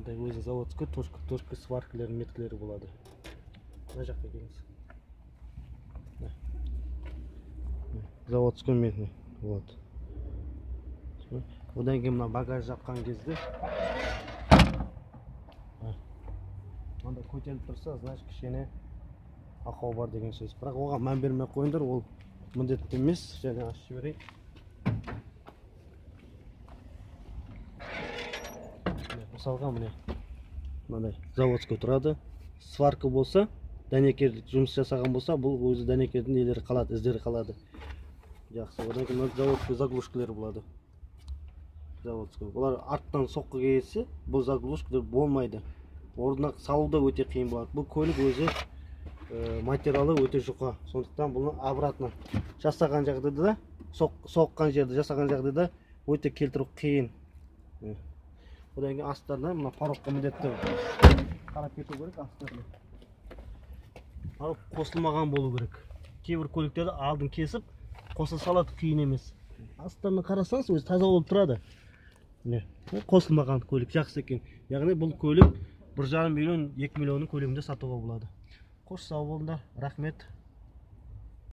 Мынандай өзі заводской точка-точка сваркалар, меткілері болады. Мына жаққа келіңіз. Заводской меткі болады. Одан кейін мына багаж жапқан кезде мынандай көтеріліп тұрса, значит кішкене ақау бар деген сөз. Бірақ оған мән бермей қойыңдар, ол міндетті емес. Және ашып жіберейін. Мысалға міне мынандай заводской тұрады. Сварка болса, дәнекер жұмыс жасаған болса, бұл өзі дәнекердің нелері қалады, іздері қалады. Жақсы. Одан кейін мына заводской заглушкалар болады. Заводской. Бұлар арттан соққы келсе, бұл заглушкалар болмайды. Орнына салу да өте қиын болады. Бұл көлік өзі материалы өте жұқа. Сондықтан бұны обратно жасаған жағдайда да, соққан жерде жасаған жағдайда өте келтіру қиын. Одан кейін астарына мына порогқа міндетті қарап кету керек, астарына. Порог қосылмаған болу керек. Кейбір көліктерді алдын кесіп қоса салады, қиын емес. Астарына қарасаңыз өзі таза болып тұрады. Міне, бұл қосылмаған көлік жақсы екен. Яғни бұл көлік бір жарым миллион, екі миллионның көлемінде сатуға болады. Қош, сау болыңдар, рахмет.